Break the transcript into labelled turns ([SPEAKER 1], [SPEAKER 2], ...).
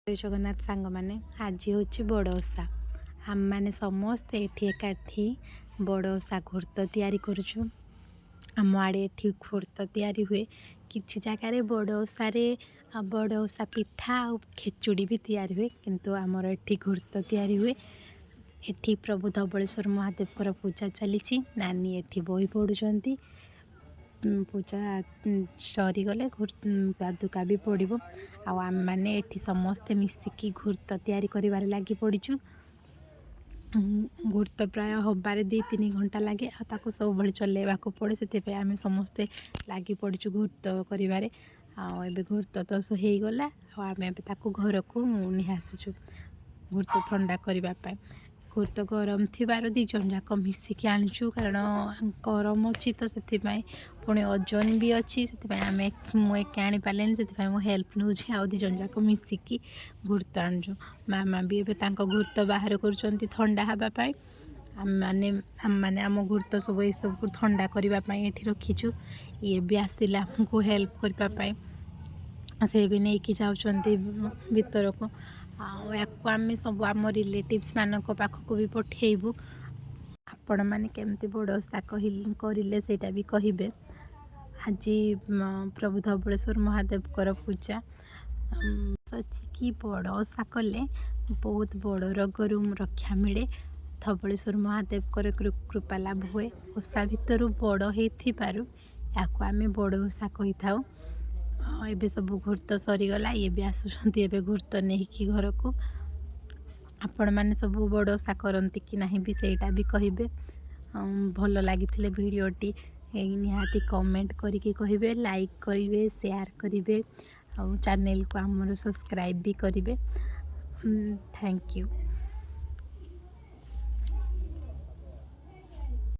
[SPEAKER 1] ଜୟ ଜଗନ୍ନାଥ ସାଙ୍ଗମାନେ, ଆଜି ହେଉଛି ବଡ଼ ଓଷା। ଆମେମାନେ ସମସ୍ତେ ଏଠି ଏକାଠି ବଡ଼ ଓଷା ଘୁର୍ତ୍ତ ତିଆରି କରୁଛୁ। ଆମ ଆଡ଼େ ଏଠି ଘୁର୍ତ୍ତ ତିଆରି ହୁଏ। କିଛି ଜାଗାରେ ବଡ଼ ଓଷାରେ ବଡ଼ ଓଷା ପିଠା ଆଉ ଖେଚୁଡ଼ି ବି ତିଆରି ହୁଏ, କିନ୍ତୁ ଆମର ଏଠି ଘୁର୍ତ୍ତ ତିଆରି ହୁଏ। ଏଠି ପ୍ରଭୁ ଧବଳେଶ୍ୱର ମହାଦେବଙ୍କର ପୂଜା ଚାଲିଛି। ନାନୀ ଏଠି ବହି ପଢ଼ୁଛନ୍ତି। ପୂଜା ସରିଗଲେ ପାଦୁକା ବି ପଡ଼ିବ। ଆଉ ଆମେମାନେ ଏଠି ସମସ୍ତେ ମିଶିକି ଘୁର୍ତ୍ତ ତିଆରି କରିବାରେ ଲାଗି ପଡ଼ିଛୁ। ଘୁର୍ତ୍ତ ପ୍ରାୟ ହେବାରେ 2-3 ଘଣ୍ଟା ଲାଗେ ଆଉ ତାକୁ ସବୁବେଳେ ଚଲେଇବାକୁ ପଡ଼େ। ସେଥିପାଇଁ ଆମେ ସମସ୍ତେ ଲାଗି ପଡ଼ିଛୁ ଘୁର୍ତ୍ତ କରିବାରେ। ଆଉ ଏବେ ଘୁର୍ତ୍ତ ତ ହେଇଗଲା, ଆଉ ଆମେ ଏବେ ତାକୁ ଘରକୁ ନେଇ ଆସିଛୁ ଘୁର୍ତ୍ତ ଥଣ୍ଡା କରିବା ପାଇଁ। ଘୁର୍ତ୍ତ ଗରମ ଥିବାରୁ 2 ଜଣ ଯାକ ମିଶିକି ଆଣିଛୁ, କାରଣ ଗରମ ଅଛି ତ ସେଥିପାଇଁ, ପୁଣି ଓଜନ ବି ଅଛି। ସେଥିପାଇଁ ମୁଁ ଏକା ଆଣିପାରିଲିନି, ସେଥିପାଇଁ ମୁଁ ହେଲ୍ପ ନେଉଛି ଆଉ 2 ଜଣ ଯାକ ମିଶିକି ଘୁର୍ତ୍ତ ଆଣୁଛୁ। ମାମା ବି ଏବେ ତାଙ୍କ ଘୁର୍ତ୍ତ ବାହାର କରୁଛନ୍ତି ଥଣ୍ଡା ହେବା ପାଇଁ। ଆମେମାନେ ଆମ ଘୁର୍ତ୍ତ ସବୁ ଏସବୁ ଥଣ୍ଡା କରିବା ପାଇଁ ଏଠି ରଖିଛୁ। ଇଏ ବି ଆସିଲେ ଆମକୁ ହେଲ୍ପ କରିବା ପାଇଁ, ସେ ବି ନେଇକି ଯାଉଛନ୍ତି ଭିତରକୁ। ଆଉ ୟାକୁ ଆମେ ସବୁ ଆମ ରିଲେଟିଭ୍ସ ମାନଙ୍କ ପାଖକୁ ବି ପଠେଇବୁ। ଆପଣମାନେ କେମିତି ବଡ଼ ଓଷା କରିଲେ ସେଇଟା ବି କହିବେ। ଆଜି ପ୍ରଭୁ ଧବଳେଶ୍ୱର ମହାଦେବଙ୍କର ପୂଜା ଅଛି କି ବଡ଼ ଓଷା କଲେ ବହୁତ ବଡ଼ ରୋଗରୁ ରକ୍ଷା ମିଳେ। ଧବଳେଶ୍ୱର ମହାଦେବଙ୍କର କୃପା ଲାଭ ହୁଏ। ଓଷା ଭିତରୁ ବଡ଼ ହେଇଥିବାରୁ ୟାକୁ ଆମେ ବଡ଼ ଓଷା କହିଥାଉ। ଏବେ ସବୁ ଘୁର୍ତ୍ତ ସରିଗଲା, ଇଏ ବି ଆସୁଛନ୍ତି ଏବେ ଘୁର୍ତ୍ତ ନେଇକି ଘରକୁ। ଆପଣମାନେ ସବୁ ବଡ଼ ଓଷା କରନ୍ତି କି ନାହିଁ ବି ସେଇଟା ବି କହିବେ। ଭଲ ଲାଗିଥିଲେ ଭିଡ଼ିଓଟି ନିହାତି କମେଣ୍ଟ କରିକି କହିବେ, ଲାଇକ୍ କରିବେ, ସେୟାର କରିବେ ଆଉ ଚ୍ୟାନେଲକୁ ଆମର ସବସ୍କ୍ରାଇବ୍ ବି କରିବେ। Thank you.